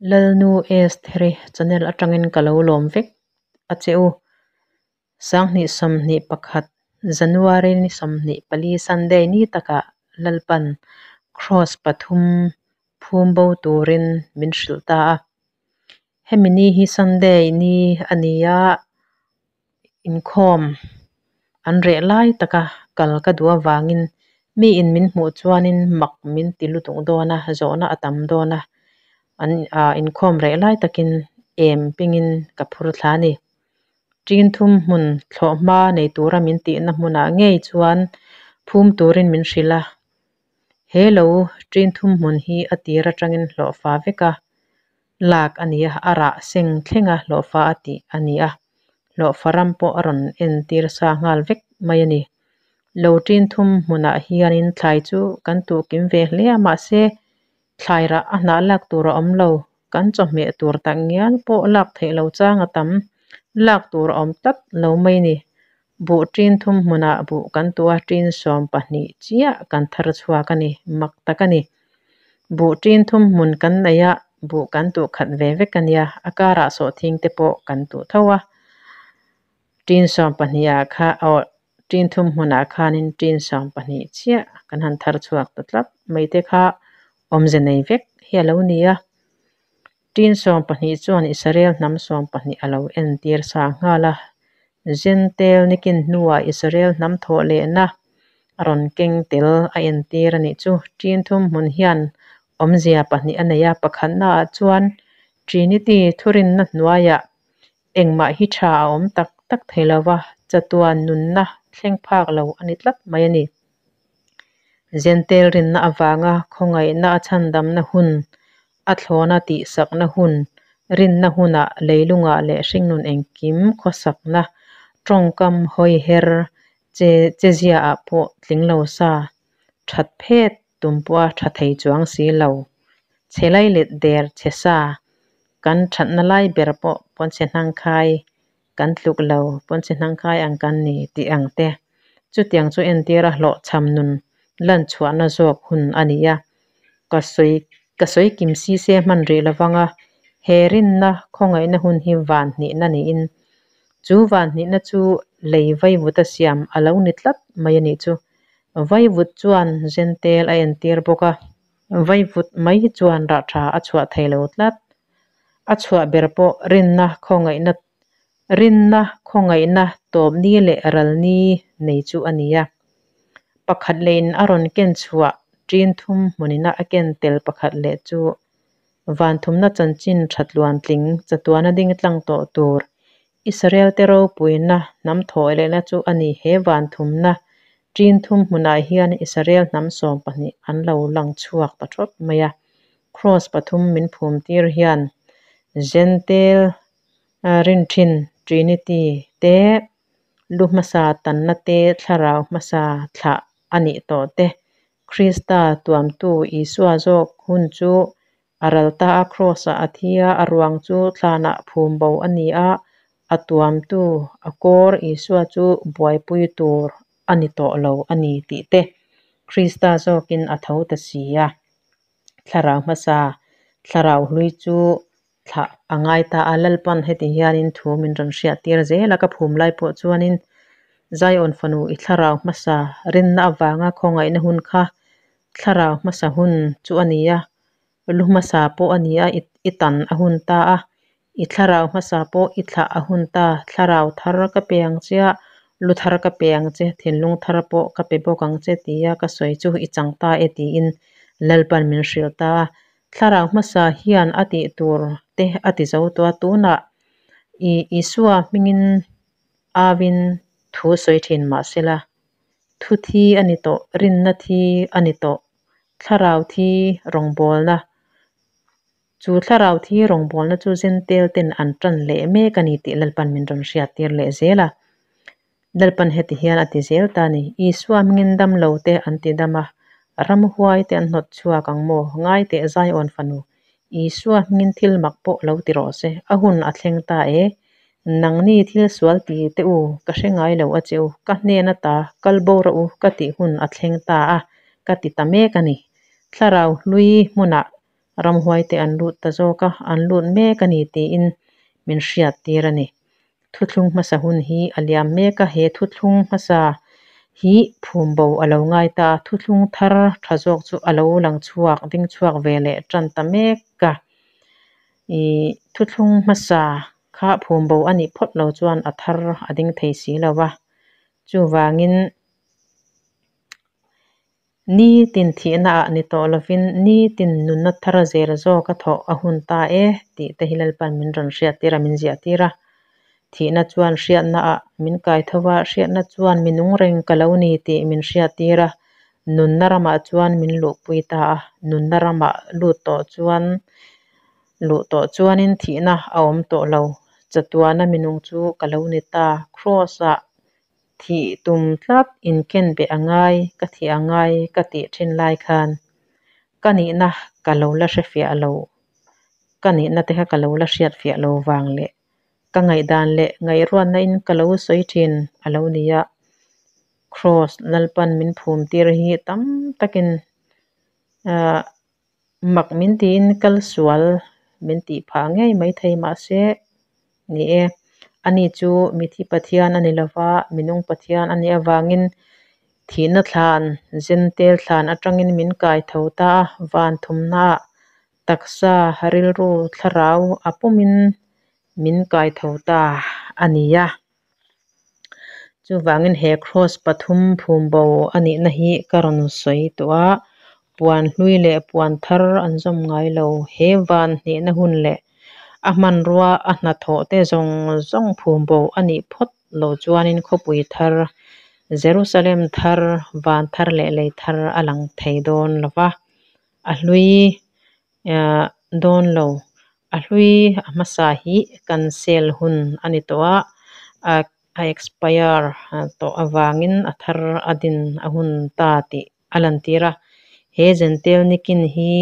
Lalnu Estheri channel atangin ka lo lawm vek a che u. 2021 January ni 24 Sunday ni takah Lalpan Kraws pathum phum bo turin min hrilh ta a. Hemi ni hi Sunday ni a ni a, inkhawm an reh lai taka kal ka duh avangin mi in min hmuh chuanin mak min ti lutuk dawn a, zawhna a tam dawn a, an inkhawm reh lai takin em pingin ka phur thla a ni. Ṭin thum hmun thlawhhma nei tura min tihna hmunah ngei chuan phum turin min hrilh a. He lo ṭin thum hmun hi a tir atangin hlawhfa veka lak a ni a, a rah seng thlenga hlawhfa a tih a ni a, hlawhfa ram pawh a rawn entir sa nghal vek mai a ni. Lo ṭin thum hmunah hianin thlai chu kan tuh kim ve hle a, mahse thlai rah a hnah lak tur a awm lo, kan chawhmeh tur takngial pawh lak theih lo chang a tam, lak tur a awm tlat lo mai a ni. Buh ṭin thum hmunah buh kan tuh a, ṭin 12 chiah kan thar chhuak a ni, mak tak a ni. Buh ṭin thum hmun kan nei a, buh kan tuh khat ve vek a nia, a karah sawhthing te pawh kan tuh tho a. Ṭin 12 ah kha aw ṭin thum hmunah khanin ṭin 12 chiah kan han thar chhuak ta tlat mai te kha awmze nei vek hi a lo ni a. Ṭin 12 chuan Israel hnam 12 a lo entir sa nghal a, Jentail nikin hnuah Israel hnam thawh lehna a rawn keng tel a entir a nih chu. Ṭin thum hmun hian awmzia pahnih a nei a, pakhatnaah chuan Trinity thurinna hnuaiah engmah hi tha a awm tak tak thei lo va, chatuan nunna thleng phak lo a ni tlat mai a ni. Jentail rinna avanga khawngaihna a chhandamna hun, a thlawna tihsakna hun, rinna hunah leilungah leh hringnun engkim khawsakna, tawngkam hawiher che cheziaah pawh tling lo sa, that phet tum pawha tha thei chuang si lo, chhe lai let der chhe sa, kan thatna lai ber pawh pawnchhe hnangkhai kan tluk lo, pawnchhe hnangkhai ang kan ni tih ang te. Chutiang chu entira hlawhchham nun lan chhuahna zawk hun a ni a. Ka sawi ka sawi kim si se hman rih lovang a, he rinna khawngaihna hun hi van hnihna niin chu van hnihna chu lei vaivut a siam a lo ni tlat mai a nih chu. Vaivut chuan Jentail a entir bawk a, vaivut mai chuan rah tha a chhuah thei lo tlat. A chhuah ber pawh rinna khawngaihna rinna khawngaihna tawp ni leh ral ni nei chu a ni a. Pakhat lehin a rawn ken chhuah ṭin thum hmunina a ken tel pakhat leh chu van thumna chanchin tha tluantling chatuana ding tlang tawh tur Israel te ropuina hnam thawh lehna chu a ni. He van thumna ṭin thum hmunah hian Israel hnam 12 an lo lang chhuak ta thawt mai a. Kraws pathum min phum tir hian Jentail rin thin Trinity te lu hmasa tanna te thlarau hmasa thlah a nih tawh te Krista tuamtu Isua zawk hun chu a ral ta a, Kraws-ah a thi a, a ruang chu thlanah phum bo a ni a, a tuamtu a kawr Isua chu buaipui tur a ni tawh lo a ni tih te Krista zawkin a tho ta si a. Thlarau hmasa thlarau hlui chu thlah a ngai ta a, Lalpan heti hianin thu min rawn hriat tir zel a, ka phum lai pawh chuanin Zion fanu i thlarau hmasa rinna avanga khawngaihna hun kha thlarau hmasa hun chu a ni a, lu hmasa pawh a ni a, i tan a hun ta a, i thlarau hmasa pawh i thlah a hun ta, thlarau thar ka pe ang che a, lu thar ka pe ang che, thinlung thar pawh ka pe bawk ang che tia ka sawi chu i chang ta e tiin Lalpan min hrilh ta a. Thlarau hmasa hian a tih tur te a ti zo tawh a, tunah i Isua hmingin awin thu sawi thin mahsela thu thi a ni tawh, rinna thi a ni tawh, thlarau thi rawngbawlna chu thlarau thi rawngbawlna chu Jentail ten an tan leh mek a ni tih Lalpan min rawn hriat tir leh zel a. Lalpan heti hian a ti zel ta a ni, Isua hmingin dam lo te an ti dam a, ramhuai te an hnawt chhuak ang maw? Ngai teh Zion fanu, Isua hmingin thil mak pawh lo ti rawh se, a hun a thleng ta e. Nangni thil sual ti teh u, ka hre ngai lo a che u, ka hnen ata kal bo rawh u ka tih hun a thleng ta a, ka ti ta mek a ni. Thlarau hlui hmunah Ramhuaite an lut ta zawk a, an lut mek a ni tiin min hriattir a ni. Thuthlung hmasa hun hi a liam mek a, he thuthlung hmasa hi phumbo a lo ngai ta a, thuthlung thar tha zawk chu a lo lang chhuak, ding chhuak ve leh tan ta mek a. Ih thuthlung hmasa kha phumbo a nih phawt lo chuan a thar a ding thei si lo va, chuvangin Nitin thihnaah ni tawh lovin nitin nunna thar zel zawk a thawh a hun ta e tih te hi Lalpan min rawn hriattir a, min ziahtir a. Thihna chuan hriatnaah min kai tho a, hriatna chuan mi nung reng ka lo ni tih min hriattir a, nunna ramah chuan min luhpui ta a. Nunna ramah lut tawh chuan luh tawh chuanin thihna a awm tawh lo. Chatuana mi nung chu ka lo ni ta. Kraws-ah Thih tum tlat inken beh a ngai, ka thih a ngai ka tih thin lai khan ka nihna ka lo la hre fiah lo, ka nihna te kha ka lo la hriat fiah lo vang leh ka ngaihdan leh ngaihruatna in ka lo sawi thin a lo ni a. Kraws Lalpan min phum tir hi tam takin ah mak min tiin kal sual min tih phah ngei maithei mahse ni e. Ani chu mithi Pathian a ni lo va, minung Pathian a nih avangin thihna thlan, Zentel thlan atangin min kai tho ta a, van thumnaah taksa, rilru, thlarau a pumin min kai tho ta a ni a. Chuvangin he kraws pathum phumbo a nihna hi ka rawn sawi tawh a, puan hlui leh puan thar an zawm ngai lo. He van hnehna hun leh a hmanrua a hnathawh te zawng zawng phumbo a nih phawt lo chuanin khawpui thar, Jerusalem thar, van thar leh lei thar a lang thei dawn lo va, a hlui dawn lo. A hlui a hmasa hi cancel hun a ni tawh a, a expire tawh avangin a thar a din a hun ta tih a lantir a. He Jentail nikin hi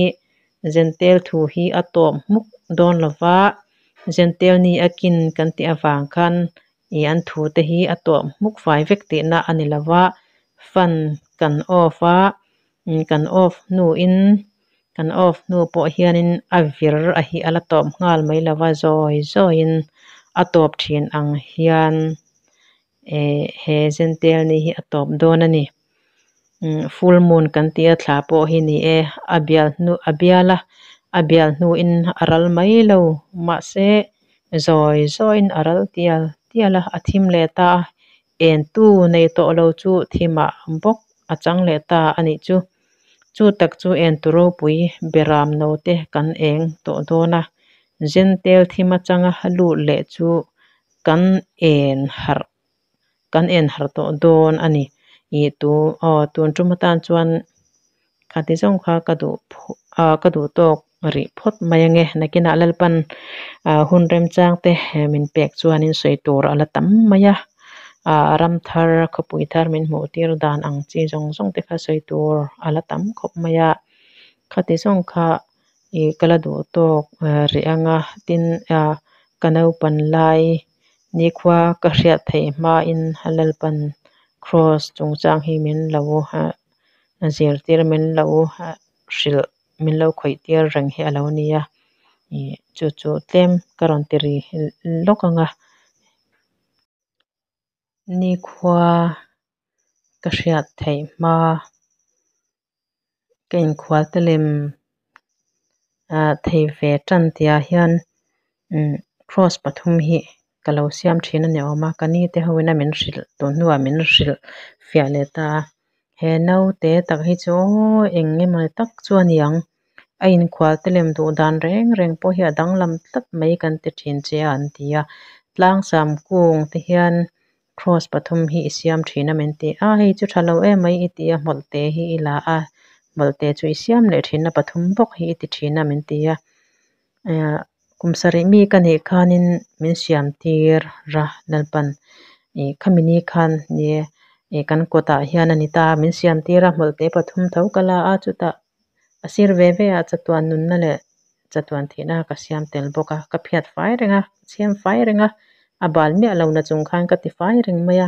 Jentail thu hi a tawp hmuk dawn lo va, Jentail ni a kin kan tih avang khan ih an thu te hi a tawp hmuk fai vek tihna a ni lo va, fan kan off a, kan off hnuin kan off hnu pawh hianin a vir a hi a la tawp nghal mai lo va, zawi zawiin a tawp thin ang hian eh he Jentail ni hi a tawp dawn a ni. Full moon kan tih a thla pawh hi ni e, a bial hnu a bial a, a bial hnuin a ral mai lo mahse zawi zawiin a ral tial tial a, a thim leh ta a, entu nei tawh lo chu thimah bawk a chang leh ta a nih chu. Chu tak chu entu ropui beram note kan eng tawh dawn a, Jentail thim atanga lut leh chu kan en harh Kan en harh tawh dawn a ni. Ih tu aw tun tum atan chuan khati zawng kha ka duh ah ka duh tawk rih phawt mai ange. Nakinah Lalpan ah hun remchang te min pek chuanin sawi tur a la tam mai a. Ah ram thar khawpui thar min hmuh tir dan ang chi zawng zawng te kha sawi tur a la tam khawp mai a. Khati zawng kha ih ka la duh tawk rih anga tin ah ka naupan lai Nikhua ka hriat theih hmain Lalpan Kraws chungchang hi min lo zirtir, min lo hrilh, min lo khawihtir reng hi a lo ni a. Ih chu chu tlem ka rawn ti ri lawk ang a. Nikhua ka hriat theih hma ka inkhual te lem thei ve tan tihah hian cross pathum hi ka lo siam thin a ni awm a ka ni te ho in a min hrilh tun hnuah min hrilh fiah leh ta a he naute tak hi chu aw eng emaw tak chu a ni ang a inkhual te lem duh dan reng reng pawh hi a danglam tlat mai kan ti thin che a an ti a tlangsam kung te hian. Cross pathum hi i siam thin a min ti a, hei chu tha lo emai i ti a, hmawlhte hi i la a, hmawlhte chu i siam leh thin a, pathum bawk hi i ti thin a min ti a, kum sarih mi ka nih khanin min siam tir a Lalpan ih khami ni khan ni e ih kan kawtah hian a ni ta min siam tir a, hmawlhte pathum tho ka la a, chutah a sir ve ve ah chatuan nunna leh chatuan thihna ka siam tel bawk a, ka phiat fai reng a, ka chhem fai reng a, a bal miah lo na chung khan ka ti fai reng mai a,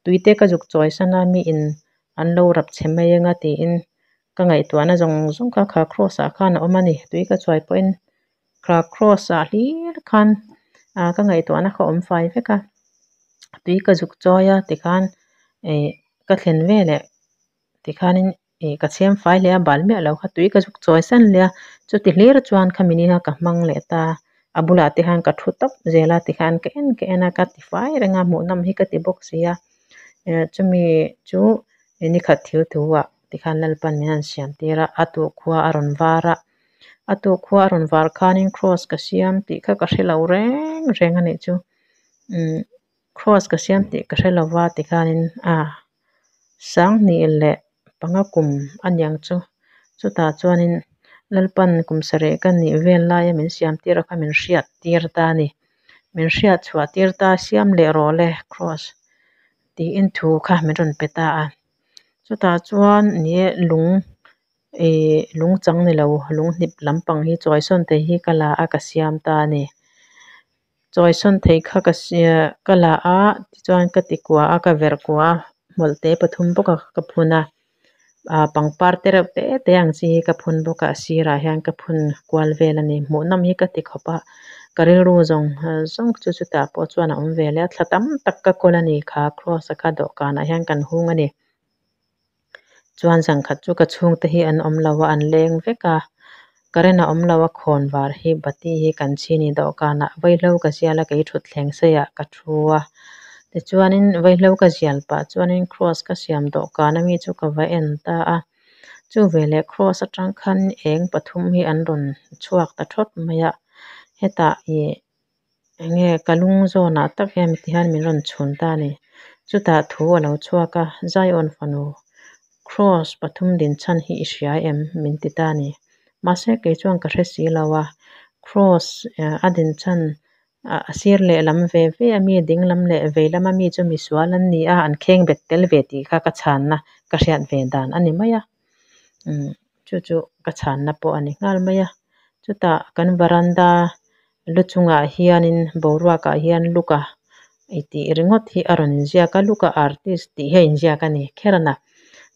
tuite ka zuk chawi san a, miin an lo rap chhe mai anga tiin Ka ngaihtuahna zawng zawng kha kha cross ah khan a awm a ni. Tui ka chuai pawhin kha cross ah hlir khan ah ka ngaihtuahna kha a awm fai vek a. Tui ka zuk chawi a tikhan ih ka thlen veleh tikhanin ih ka chhem fai leh a bal miah lo kha tui ka zuk chawi san leh a chuti hlir chuan khami ni kha ka hmang leh ta a bulah te khan ka thu tawp zel a tikhan ka en ka en a ka ti fai reng a hmuhnawm hi ka ti bawk si a eh chumi chu nikhat thil thu ah tikhan Lalpan min han siam tir a a tukhua a rawn var a a tukhua a rawn var khanin cross ka siam tih kha ka hre lo reng reng a nih chu umm cross ka siam tih ka hre lo va tikhanin a sanghnih leh panga kum a niang chu chutah chuanin Lalpan kum sarih ka nih vel laia min siam tir a kha min hriat tir ta a ni min hriat chhuah tir ta siam leh rawh le cross tiin thu kha min rawn pe ta a chutah chuan ni e lung Ihh lung chang ni lo lung hnip lampang hi chawi sawn thei hi ka la a ka siam ta a ni chawi sawn thei kha ka ka la a tichuan ka ti kua a ka verh kua a hmawlh te pathum bawk a ka phun a ah pangpar te reuh te te ang chi hi ka phun bawk a a sirah hian ka phun kual vel a ni hmuhnawm hi ka ti khawp a ka rilru zawng zawng chu chutah pawh chuan a awm ve leh a thla tam tak ka kawl a ni kha cross a kha dawhkanah hian kan hung a ni. Chuan zan khat chu ka chhungte hi an awm lo a, an leng vek a, current a awm lo a, khawnvar hi bati hi kan chhin i dawhkanah vaihlo ka zial a kei thutthleng seiah ka thu a tichuanin vaihlo ka zial pah chuanin cross ka siam dawhkan ami chu ka va en ta a chu veleh cross atang khan eng pathum hi an rawn chhuak ta thawt mai a hetah ih eng nge ka lung zawnah tak hian tihian min rawn chhun ta a ni chutah thu a lo chhuak a Zion fanu cross pathum din chhan hi i hria em min ti ta a ni mahse kei chuan ka hre si lo a cross a din chhan a sir lehlam ve ve a mi ding lam leh vei lama mi chu misual an ni a an kheng bet tel ve tih kha ka chhanna ka hriat ve dan a ni mai a umm chu chu ka chhanna pawh a ni nghal mai a chutah kan varanda lu chungah hianin boruakah hian luka i tih ringawt hi a rawn inziak a luka artist tih hi a inziak a ni kherana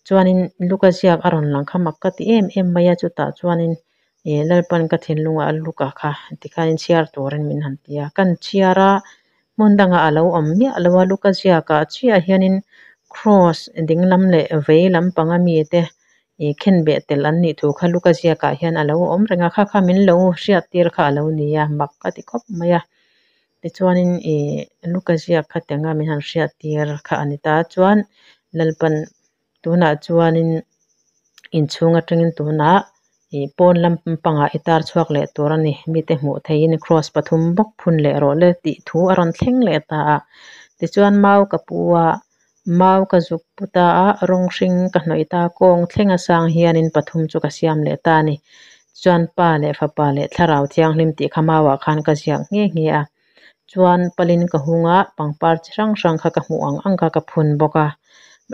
chuanin luka ziak a rawn lang kha mak ka ti em em mai a chutah chuanin ih Lalpan ka thinlungah luka kha tikhanin chhiar turin min han ti a kan chhiar a hmun dangah a lo awm miah lo a luka ziakah chiah hianin cross dinglam leh vei lampanga mite ih khenbeh tel an nih thu kha luka ziakah hian a lo awm reng a kha kha min lo hriat tir kha a lo ni a mak ka ti khawp mai a tichuanin ih luka ziak kha tianga min han hriat tir kha a ni ta chuan Lalpan tunah chuanin inchhung atangin tunah ih pawn lampangah i tar chhuak leh tur a ni mite hmuh theihin cross pathum bawk phun leh rawh le tih thu a rawn thleng leh ta a tichuan mau ka pu a. Mau ka zuk pu ta a, rawng hring ka hnawih ta, kawng thleng a sang hianin pathum chu ka siam leh ta a ni. Chuan Pa leh Fapa leh Thlarau Thianghlim tih kha mauah khan ka ziak nghe nghe a. Chuan palin ka hung a, pangpar chi hrang hrang kha ka hmuh ang ang kha ka phun bawk a.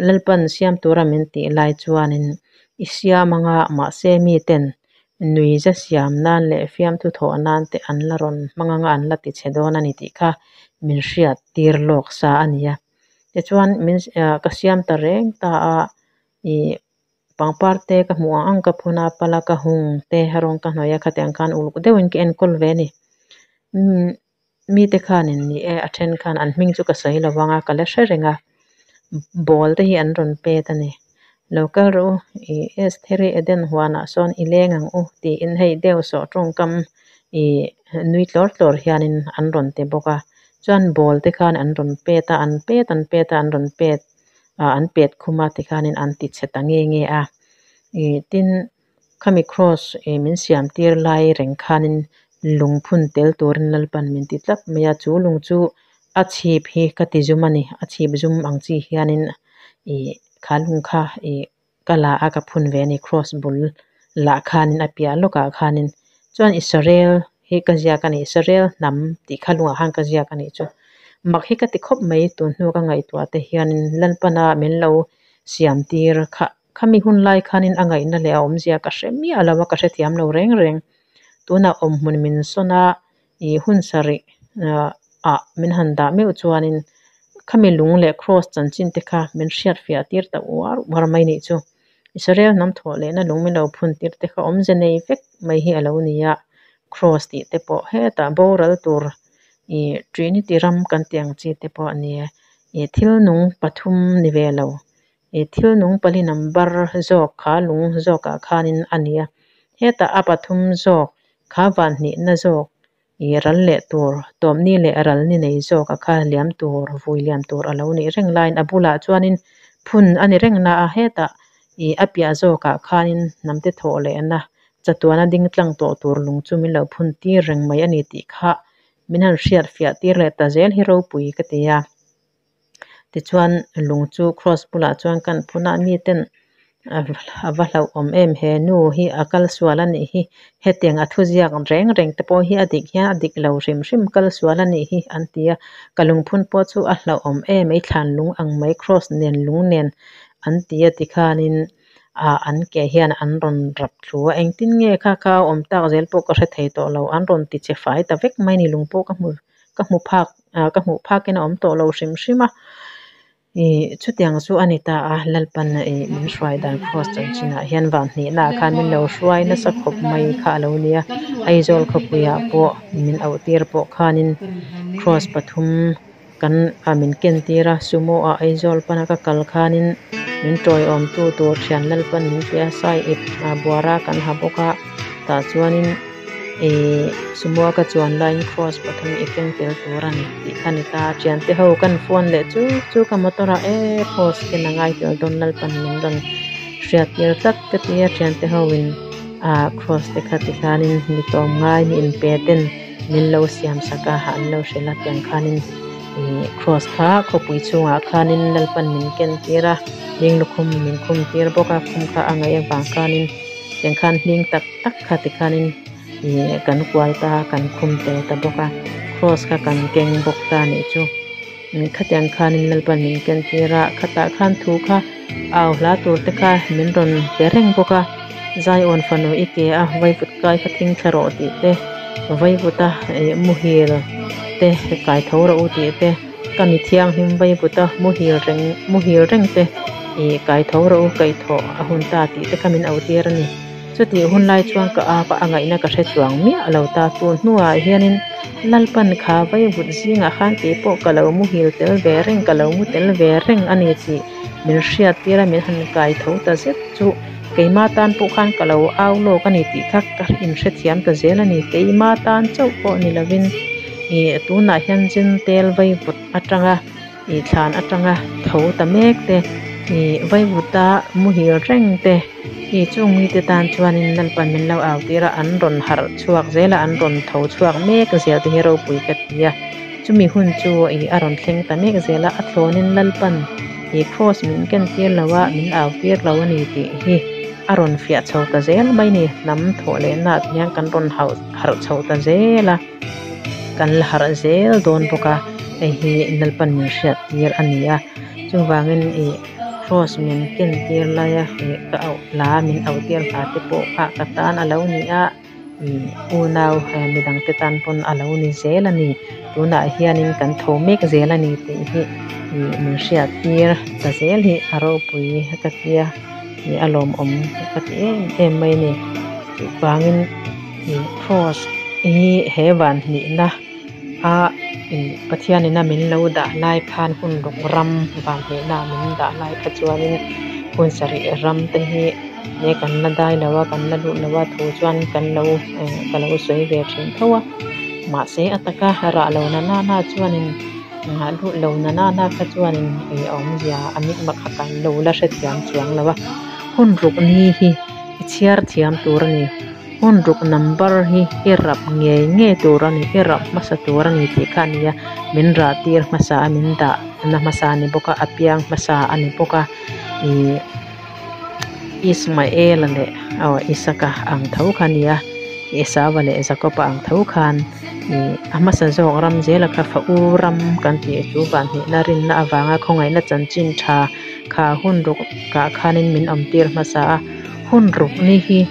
Lalpan siam tura min tih lai chuanin i siam anga mahse miten nuiza siam nan leh fiamthu thawh nan te an la rawn hmang anga an la ti chhe dawn a ni tih kha min hriat tir lawk sa a ni a. Tichuan min ka siam ta reng ta a, ih pangpar te ka hmuh ang ang ka phun a, pala ka hung te rawng ka hnawih a khatiang khan uluk deuhin ka enkawl ve a ni. Umm mite khanin ni e a then khan an hming chu ka sawi lo vang a, ka la hre reng a, ball te hi an rawn pet a ni. Lo kal rawh u, ih Estheri Eden huanah sawn i leng ang u tiin hei deuh sawh tawngkam ih nui tlawr tlawr hianin an rawn ti bawk a. Chuan ball te khan an rawn pet a, an pet an pet a, an rawn pet ah an pet khum a tikhanin an ti chhe ta nge nge a. Ih tin khami cross ih min siam tir lai reng khanin lung phun tel turin Lalpan min ti tlat mai a, chu lung chu a chhip hi ka ti zum a ni, a chhip zum ang chi hianin ih kha lung kha ih ka la a ka phun ve a ni cross bul lah khanin a piah lawkah khanin chuan Israel hi ka ziak a ni Israel hnam tih kha lungah khan ka ziak a nih chu mak hi ka ti khawp mai tun hnu ka ngaihtuah te hianin Lalpana min lo siam tir kha khami hun lai khanin a ngaihna leh a awmzia ka hre miah lo a ka hrethiam lo reng reng tunah awmhmun min sawn a ih hun sarih ah min han dah meuh chuanin khami lung leh cross chanchin te kha min hriatfiah tir ta uar uar mai nih chu. Israel hnam thawh lehna lung min lo phun tir te kha awmze nei vek mai hi a lo ni a cross tih te pawh hetah boral tur ih trinity ram kan tih ang chi te pawh a ni a ih thil nung pathum ni ve lo ih thil nung pali number zawk kha lung zawk ah khanin a ni a hetah a pathum zawk kha van hnihna zawk ih ral leh tur tawmni leh ral ni nei zawk a kha liam tur vui liam tur a lo nih reng laiin a bulah chuanin phun a ni reng na a hetah ih a piah zawk ah khanin hnam te thawh lehna chatuana ding tlang tawh tur lung chu min lo phun tir reng mai a ni tih kha min han hriat fiah tir leh ta zel hi ropui ka ti a tichuan lung chu cross bulah chuan kan phun a miten a va hlauhawm em he nu hi a kal sual a nih hi hetiang a thuziak reng reng te pawh hi a dik hian a dik lo hrim hrim kal sual a nih hi an ti a ka lungphun pawh chu a hlauhawm em mai thlan lung ang mai cross nen lung nen an ti a tikhanin ah an ke hian an rawn rap thlu a engtin nge kha kha a awm tak zel pawh ka hre thei tawh lo an rawn ti che fai ta vek mai a ni lung pawh ka hmu ka hmu phak ah ka hmuh phak in a awm tawh lo hrim hrim a ih chutiang chu a ni ta a Lalpan ih min hruai dan cross chanchinah hian van hnihna ah khan min lo hruai nasa khawp mai kha a lo nia Aizawl khawpuiah pawh min auh tir pawh khanin cross pathum kan ah min ken tir a sumo ah Aizawl pana ka kal khanin min tawiawm tu tur thian Lalpan min pe a sai ip ah buara kan ha bawk a tah chuanin ihh sumo a ka chuan laiin cross pathum i keng tel tur a ni tih kha a ni ta a thiante ho kan phone leh chu chu ka motor ah eee cross ken a ngai tel dawn Lalpan min rawn hriat tir tlat ka ti a thiante ho in ah cross te kha ti khanin mi tawm ngai mi inpe ten min lo siam sak a an lo hrilh a tiang khanin ih cross kha khawpui chhungah khanin Lalpan min ken tir a hling lukhum min khum tir bawk a khum kha a ngaih avang khanin tiang khan hling tak tak kha tikhanin ih kan kual ta a kan khum tel ta bawk a cross kha kan keng bawk ta a nih chu khatiang khanin Lalpan min ken tir a khatah khan thu kha au hla tur te kha min rawn pe reng bawk a Zion fanu i ke a vaivut kai kha thing thla rawh tih te vaivut a ih muhil te kai tho rawh u tih te ka mi thianghlim vaivut a muhil reng muhil reng te ih kai tho rawh u kaihthawh a hun ta tih te kha min auh tir a ni. Chutih hun lai chuan ka ap a, a ngaihna ka hre chuang miah lo ta. Tun hnuah hianin Lalpan kha vaivut zingah khan kei pawh ka lo muhil tel ve reng, ka lo mu tel ve reng a ni tih min hriat tir a, min han kai tho ta zet chu keima tan pawh khan ka lo au lawk a ni tih kha ka inhrethiam ta zel a ni. Keima tan chauh pawh ni lovin ih tunah hian Jentail vaivut atanga ih thlan atanga tho ta mek te, ih vaivuta muhil reng te, ih chung mite tan chuanin Lalpan min lo au tir a, an rawn harh chhuak zel a, an rawn tho chhuak mek zel te hi ropui ka ti a. Chumi hun chu ih a rawn thleng ta mek zel a, a thlawnin Lalpan ih kraws min ken tir lo a, min au tir lo a ni tih hi a rawn fiah chho ta zel mai ni. Hnam thawh lehna ah te hian kan rawn hauh harh chho ta zel a. Kan la harh zel dawn bawk a, hei hi Lalpan min hriat tir a ni a, chuvangin ih cross min ken tir laia ih ka auh hla min auh tir hla te pawh kha ka tan a lo ni a, ih unau midang te tan pawn a lo ni zel a ni, tunah hianin kan tho mek zel a ni tih hi ih min hriat tir ta zel hi a ropui ka tia ih a lawmawm ka ti em em mai a ni, chuvangin. Ih cross hi he van hnihna a ih Pathianin a min lo dah lai khan hun ruk ram van hnihna ah min dah lai kha chuanin hun sarih ram te hi nge kan la dai lo a kan la lut lo a thu chuan kan lo eh ka lo sawi ve thin tho a mahse a taka rah lo na nana chuanin nghah lut lo na nana kha chuanin ih a awmzia a mitmah kha kan lo la hrethiam chuang lo a hun ruk ni hi i chhiar thiam tur a ni. Hun ruk number hi i rap ngei ngei tur a ni, i rap hmasa tur a ni tih kha a ni a, min rah tir hmasa a, min dah na hmasa a ni bawk a, a piang hmasa a ni bawk a, ih Ismaela leh aw Isaka ang tho kha a ni a, Esauva leh Jakoba ang tho khan ih a hmasa zawk ram zela kha fa u ram kan tih chu vanhnihna rinna avanga khawngaihna chanchin tha kha hun ruk kah khanin min awm tir hmasa a, hun ruk ni hi.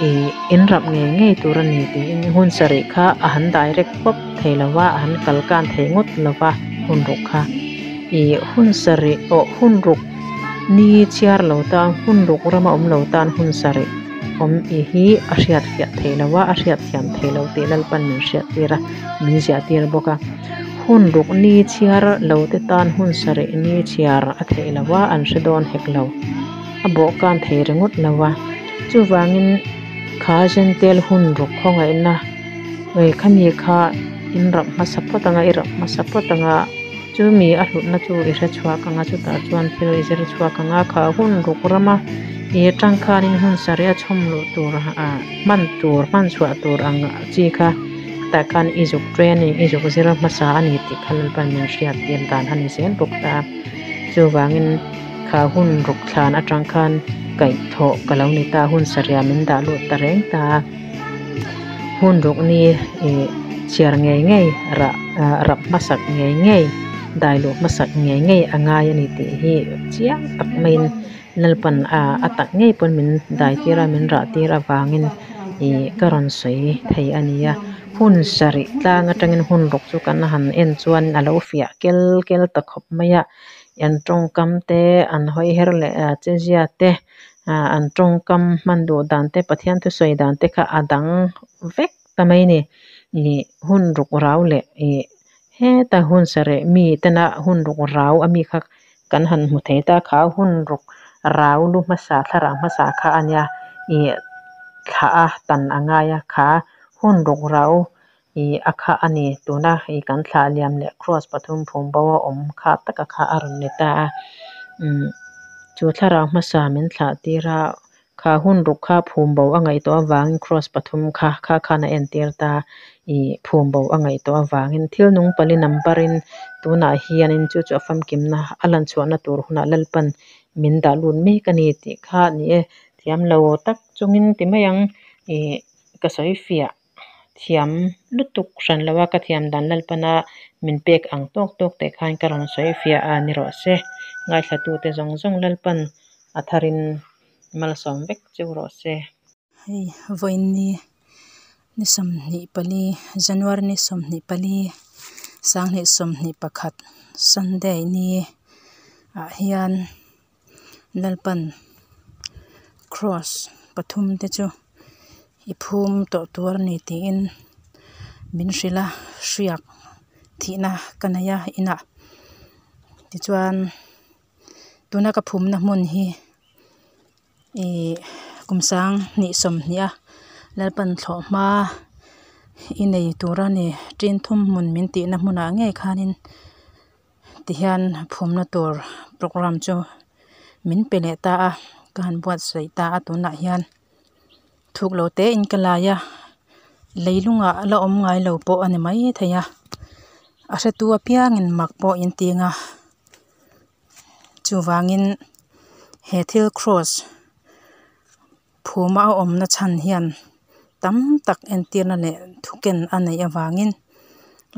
Ih in rap ngei ngei tur a ni tiin hun sarih kha a han direct pawp thei lo va, a han kal kan thei ngawt lo va hun ruk kha. Ih hun sarih aw hun ruk Ni chhiar lo tan hun ruk rama awm lo tan hun sarih awm i hi a hriat fiah theih lo a, a hriat thiam theih lo tih Lalpan min hriat tir a, min ziah tir bawk a. Hun ruk ni chhiar lo te tan hun sarih ni chhiar a theih lo a, an hre dawn hek lo. A bawhkan thei ringawt lo a. Chuvangin kha Jentail hun ruk khawngaihna khami kha in rap hmasa phawt anga, i rap hmasa phawt anga, chumi a hlutna chu i hre chhuak anga, chutah chuan thil i zir chhuak anga, kha hun ruk rama i atang khanin hun sarih a chhawm luh tur hman tur, hman chhuah tur ang chi kha tah khan i zuk training, i zuk zir hmasa a ni tih kha Lalpan min hriat tir dan a ni zel bawk ta. Chuvangin kha hun ruk thlan atang khan kaihthawh ka lo ni ta, hun sarih min dah lut ta reng ta. Hun ruk ni ih chhiar ngei ngei rah rap hmasak ngei ngei dai luh hmasak ngei ngei a ngai a ni tih hi chiang tak maiin Lalpan a tak ngei pawn min dai tir a min rah tir avangin ih ka rawn sawi thei a ni a. Hun sarih tlang atangin hun ruk chu kan han en chuan a lo fiah kel kel ta khawp mai a, an tawngkam te an hawi her leh chezia te an tawngkam hman duh dan te Pathian thusawi dan te kha a dang vek ta mai a ni. Ih hun ruk rau leh ih heta hun sarih mi tena hun ruk rau a mi kha kan han hmu thei ta kha hun ruk rau lu hmasa thlarau hmasa kha a nia ih thlah a tan a ngai a kha hun ruk rau ih a kha a ni tuna ih kan thlah liam leh cross pathum phum bo a awm kha taka kha a rawn ni ta a umm chu thlarau hmasa min thlah tir a kha hun ruk kha phum bo a ngaih tawh avangin cross pathum kha kha khan a entir ta ih phum bo a ngaih tawh avangin thil nung pali number in tunah hianin chu chu a famkimna a lan chhuahna tur hunah Lalpan min dah lut mek a ni tih kha ni e thiam lo tak chungin ti mai ang ih ka sawi fiah thiam lutuk hran lo a ka thiam dan Lalpana min pek ang tawk tawk teh khan ka rawn sawi fiah a ni rawh se. Ngaithlatute zawng zawng Lalpan a tharin malsawm vek cheu rawh se. Hei vawiinni ni 24 January ni 24 2021 Sunday ni ah hian Lalpan cross pathum te chu i phum tawh tur a ni tiin min hrilh a hriak thihna ka nei a inah tichuan tuna ka phumna hmun hi ih kum 2020 a Lalpan thlawh hma i nei tur a ni tin thum hmun min tihna hmunah ngei khanin tihian phumna tur program chu min pe leh ta a ka han buatsaih ta a tunah hian thuk lo te in ka lai a leilungah la awm ngai lo pawh a ni mai thei a a hretu apiangin mak pawh in ting a chuvangin he thil cross phuma a awmna chhan hian tam tak entirna leh thuken a neih avangin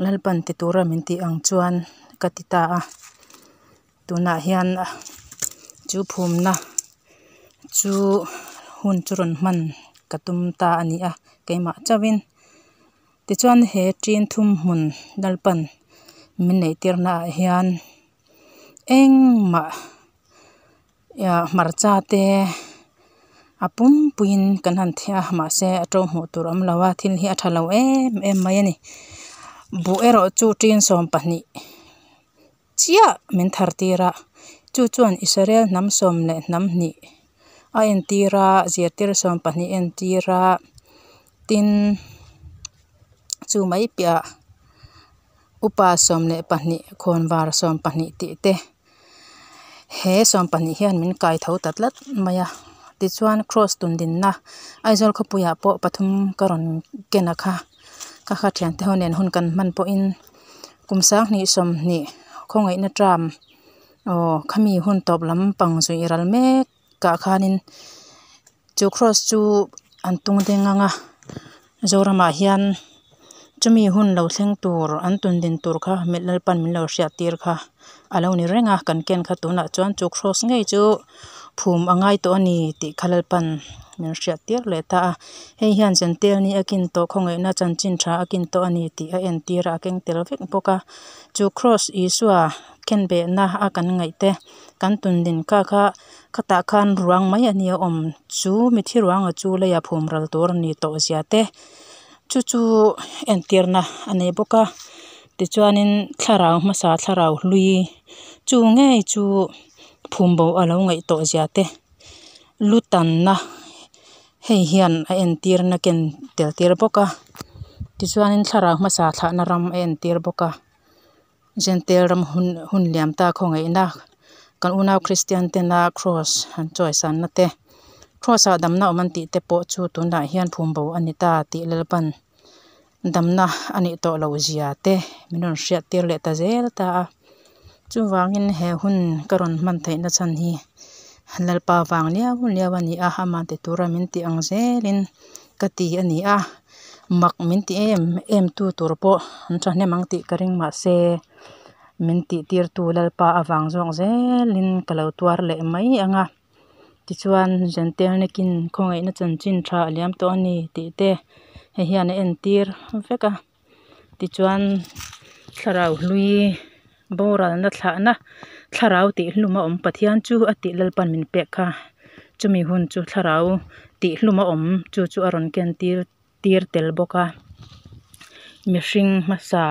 Lalpan ti tura min tih ang chuan ka ti ta a tunah hian chu phumna chu hun chu rawn hman ka tum ta a ni a keimah chauhin tichuan he tin thum hmun Lalpan min neih tirna ah hian engmah hmarcha te a pumpuiin kan han theh a mahse a to hmuh tur awm lo a thil hi a tha lo em em mai a ni buh erawh chu tin 12 chiah min thar tir a chu chuan Israel hnam 1 leh hnam 2 a entir a zirtir 12 entir a tin chu mai piah upa 12 khawnvar 12 tih te he 12 hian min kai tho ta tlat mai a tichuan cross tundinna Aizawl khawpuiah pawh pathum ka rawn ken a kha ka kha thiante ho nen hun kan hman pawhin kum 2020 khawngaihna term aw khami hun tawp lampang zui ral mek ah khanin chu cross chu an tung ding anga Zoramah hian chumi hun lo thleng tur an tundin tur kha Lalpan min lo hriat tir kha a lo ni reng a kan ken kha tunah chuan chu cross ngei chu phum a ngai tawh a ni tih kha Lalpan min hriat tir leh ta a. Hei hian Jentail ni a kin tawh khawngaihna chanchin tha a kin tawh a ni tih a entir a, a keng tel vek bawk a. Chu kraws Isua khenbehna a kan ngaih te kan tundin kha kha khatah khan ruang mai a ni a awm chu mithi ruanga chu leiah phum ral tur a ni tawh zia te chu chu entirna a nei bawk a. Tichuanin thlarau hmasa thlarau hlui chu ngei chu phum bo a lo ngaih tawh zia te lu tanna hei hian a entirna ken tel tir bawk a tichuanin thlarau hmasa thlahna ram a entir bawk a Jentail ram hun hun liam ta khawngaihna kan unau Kristian tena kraws an chawisanna te kraws ah damna awm an tih te pawh chu tunah hian phum bo a ni ta tih Lalpan damna a nih tawh loh zia te min rawn hriat tir leh ta zel ta a. Chuvangin he hun ka rawn hman theihna chhan hi Lalpa vang liau liau a ni a, amah ti tura min tih ang zelin ka ti a ni a, mak min ti em em tu tur pawh an thahnem ang tih ka ring mahse min tih tirtu Lalpa avang zawk zelin ka lo tuar leh mai ang a. Tichuan Jentail nakin khawngaihna chanchin tha a liam tawh a ni tih te hei hian a entir vek a. Tichuan thlarau hlui boralna thlahna thlarau tih hlum a awm Pathian chu a tih Lalpan min pek kha chumi hun chu thlarau tih hlum a awm chu chu a rawn ken tir tir tel bawk a. Mihring hmasa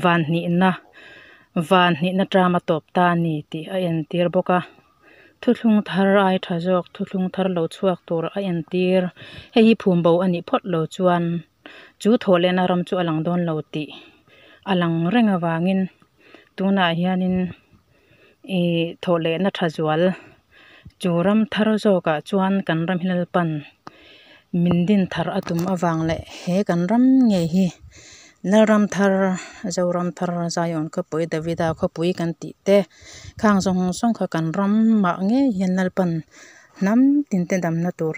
van hnihna van hnihna term a tawp ta a ni tih a entir bawk a. Thuthlung thar ai tha zawk thuthlung thar lo chhuak tur a entir hei hi phum bo a nih phawt lo chuan chu thawhlehna ram chu a lang dawn lo tih a lang reng avangin tunah hianin ih thawhlehna tha zual chu ram thar zawkah chuan kan ram hi Lalpan min din thar a tum avang leh he kan ram ngei hi Lalram thar Zoram thar Zion khawpui Davida khawpui kan tih te khang zawng zawng kha kan ramah ngei hian Lalpan hnam tin te damna tur.